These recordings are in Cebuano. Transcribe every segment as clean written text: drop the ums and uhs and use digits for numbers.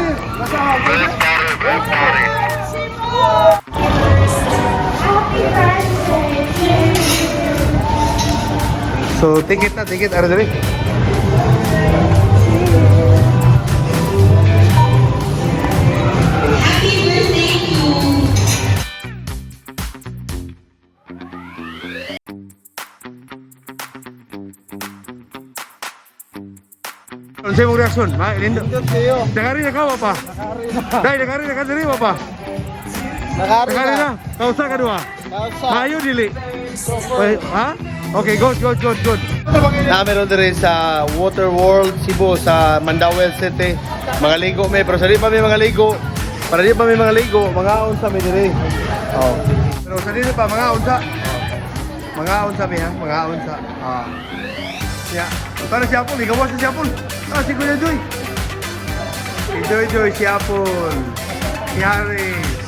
Big party, big party. Happy birthday to you. So, ticket na, ticket. Ara dali. Happy birthday to Ano mong reaksyon? Ha? Lindo. Nakari na ka, pa? Dai, nakari na ka diri, pa? Nakari Nakari na. Kausa ka duha? Kausa. Maayo dili. Wait, ha? Okay, good, good, good, good. Na meron diri sa Water World Cebu sa Mandaue City. Mga ligo may pero sa di pa may mga ligo. Para di pa may mga ligo, mga unsa mi diri. Oh. Pero sa dili pa mga unsa. Mga unsa mi ha, mga unsa. Ah. Ya. Para si Apple, ikaw si Apple. Ah, si Kuya Joy. Si Joy Joy, si Apple. Si Harris.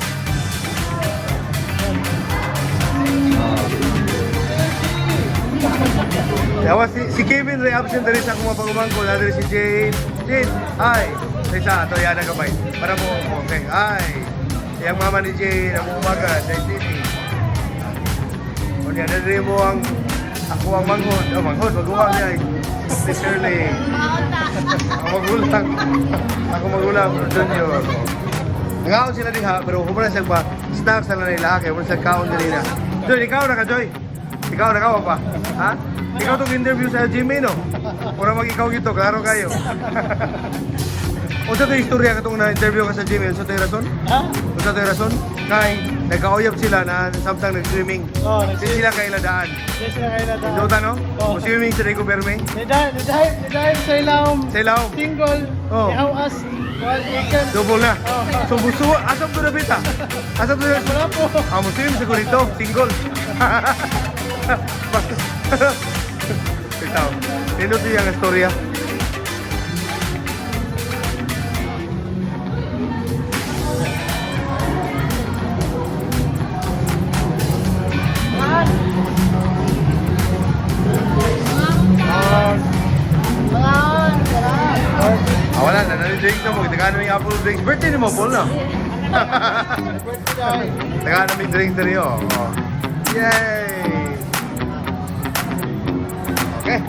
Yawa si Kevin ray absent diri sa akong mga pagumangko, na diri si Jane. Jane, hi. Isa ato yan ang gamay. Para mo okay. Hi. Yang mama ni Jane ang umaga sa City. Unya na diri mo ang ako ang manghod. Oh, manghod maguwang niya. Si Shirley. Ang magulang. Ako magulang, Junior. Nangaon sila diha, pero humana siya ba, snacks na lang nila, kaya wala siya kaon diri na. Joy, ikaw na ka, Joy. Ikaw na ka, pa. Ha? Ikaw tong interview sa Jimmy, no? Mura mag ikaw gito, klaro kayo. Unsa to istorya katong na-interview ka sa Jimmy? Unsa to rason? Ha? Unsa to rason? Kay nagkauyab sila na samtang nag-swimming. Oh, Di sila kay ladaan. Di sila kay ladaan. Indota, no? Oh. Mo-swimming sa Rico Berme. Nidahin sa ilawom. Sa ilawom. Single. Oh. Ihawas. One weekend. Double na. Oh. So buso, asam to na bita? Asam to na? Wala po. Ah, muslim siguro dito, single. Itaw. Nindot niya ang istorya. Ah, wala na. Nandito drinks na mo. Tagaan namin apple drinks. Birthday ni mo, Paul, no? Tagaan namin drinks na rin, oh. Oh. Yay! Okay.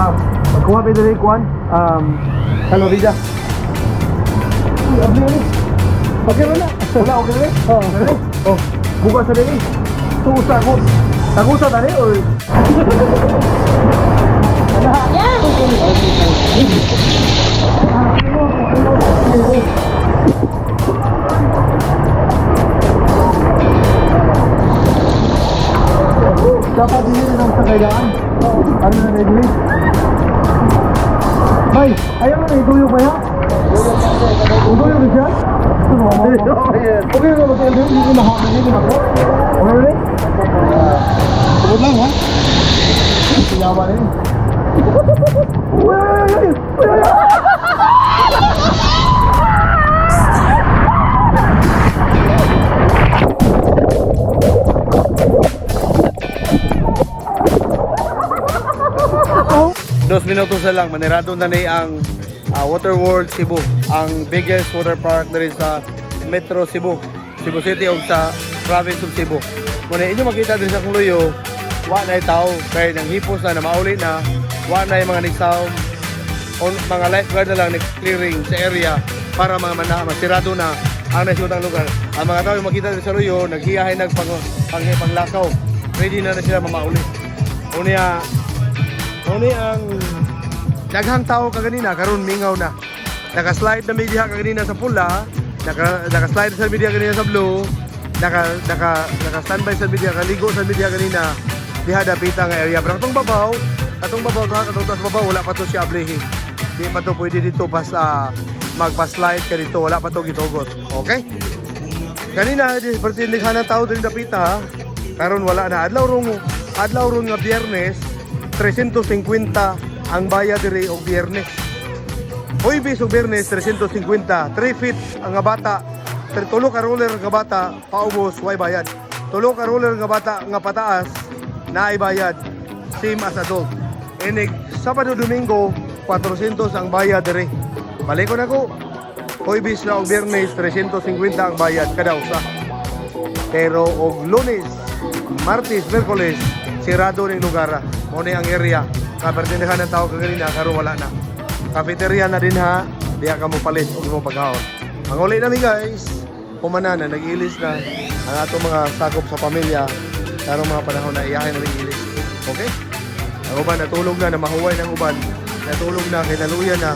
Ah, magkuha pa diri kuan. Salvavida. Uy, abli ni. Okay wala. Wala, okay na. Oh, oh, buka sa diri. Tusa ko. Tagusa tani or Yeah! Dapat din lang sa kailangan. Ano na dili? Bay, ayaw na ituyo pa ya? Ituyo ba siya? Okay na ba tayo? Hindi ko nahaman hindi ko. Okay na? Tugod lang ha? Sinyawa na yun. Uy! Uy! Uy! 2 minutos na lang, manirado na ni ang Water World Cebu, ang biggest water park na rin sa Metro Cebu, Cebu City o sa province of Cebu. Muna inyo makita din sa Kuluyo, wa na tao, kaya nang hipos na, na mauli na, wa na yung mga nisaw, on, mga lifeguard na lang nag-clearing sa area para mga mana, masirado na ang nasutang lugar. Ang mga tao yung makita din sa Luyo, naghiyahay nagpang pang, panglakaw. Ready na na sila mamauli. Unya, Uni ang daghang tao kaganina karon mingaw na. Naka-slide na media kaganina sa pula, naka-slide sa media kanina sa blue, naka naka naka standby sa media, kaligo sa media kanina diha dapita nga area. Pero atong babaw ha, katong taas babaw wala pa to siya ablihi. Di pa to pwede dito basta magpa-slide ka dito, wala pa to gitugot. Okay? Kanina, di pertindihan ng tao din dapita, karon wala na. Adlaw rong nga Biyernes, 350 ang bayad diri og Biyernes. Huwebes og Biyernes 350, 3 feet ang nga bata, tulo ka roller nga bata paubos way bayad. Tulo ka roller nga bata nga pataas naay bayad, same as adult. Inig Sabado Domingo 400 ang bayad diri. Balik ko na ko. Huwebes na og Biyernes 350 ang bayad kada usa. Pero og Lunes, Martes, Miyerkules, sirado ning lugar. Mo ni ang area. Kapertindihan ng tao kaganina karon wala na. Cafeteria na din ha. Diha ka mo palit og imong pagkaon. Manguli na mi guys. Humana na nag-ilis na ang atong mga sakop sa pamilya karong mga panahon na iyahin na ilis. Okay? Ang uban natulog na, namahuway ng uban. Natulog na, kinaluya na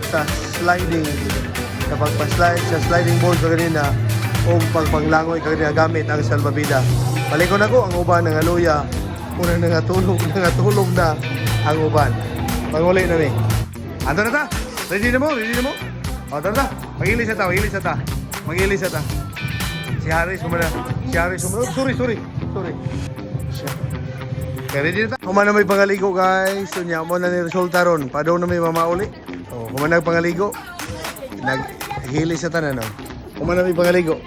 sa sliding sa pagpa-slide sa sliding board kaganina o pagpanglangoy kaganina gamit ang salbabida. Balikon ako ang uban ng aluya. Una nangatulog, nangatulog na ang uban. Panguli na mi. Anto na ta? Ready na mo? Ready na mo? O, tara ta. Mag-ilis na ta, mag-ilis na ta. Mag-ilis na ta. Si Harris kumana. Si Harris kumana. Oh, sorry, sorry. Sorry. Siya. Okay, ready na ta. Humana may pangaligo guys. So nya mo na ni resulta ron. Padaw na may mamauli. Oh, humana pangaligo. Naghili sa tanan no. Humana may pangaligo.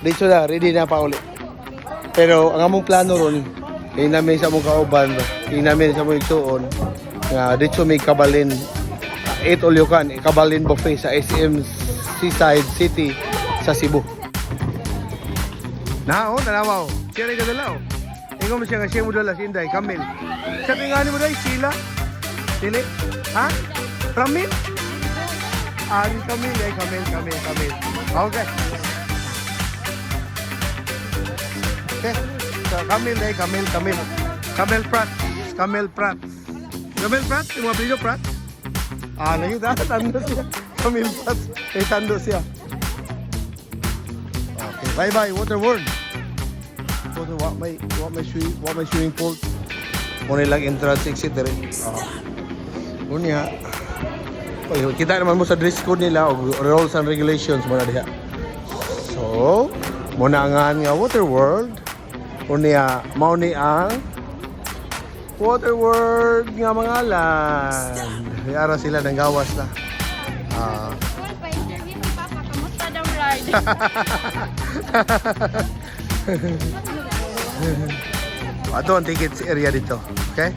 Dito na, ready na pa uli. Pero ang among plano ron, kay namin sa among kauban, kay namin sa among igsuon, nga dito may kabalin, 8 all you can, kabalin buffet sa SM Seaside City sa Cebu. Na, oh, tanawa, oh. Siya rin kadala, oh. Ingon mo siya nga siya mo dala, si Inday, Kamil. Sa tingani mo dahil, Sheila? Sili? Ha? Ramil? Ah, ni Kamil, eh, Kamil, Kamil, Kamil. Okay. Okay. So, Kamil, eh, Kamil, Kamil. Kamil Pratt. Kamil Pratt. Kamil Pratt? Yung mga apelyido, Pratt? Ah, nakita, tando siya. Kamil Pratt. Eh, tando siya. Okay, bye-bye, Water World. Water, what may swimming pool. Muna lang entrance exit dire. Oo. Unya. Oy, kita naman mo sa dress code nila og rules and regulations mo na diha. So, muna nga nga Water World. Unya, mao ni ang Water World nga mga land. Ara sila nang gawas na. Ah, Well, pa-interview ni Papa, kamusta daw ride? Ato ang tickets area dito. Okay?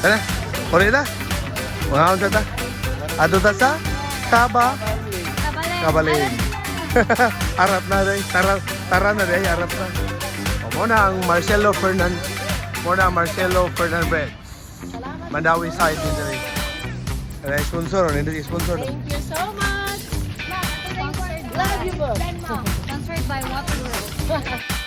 Tara, uli na. Mga unsa ta? Ato ta sa Kaba Kabalin. Kabalin. Arap na day. Tara, tara na day, arap na. O, Mao na ang Marcelo Fernan, mao na ang Marcelo Fernan Bread. Mandaue side din diri. Kaya sponsor, hindi sponsor. Thank you so much. Love you both. Sponsored by Waterworld.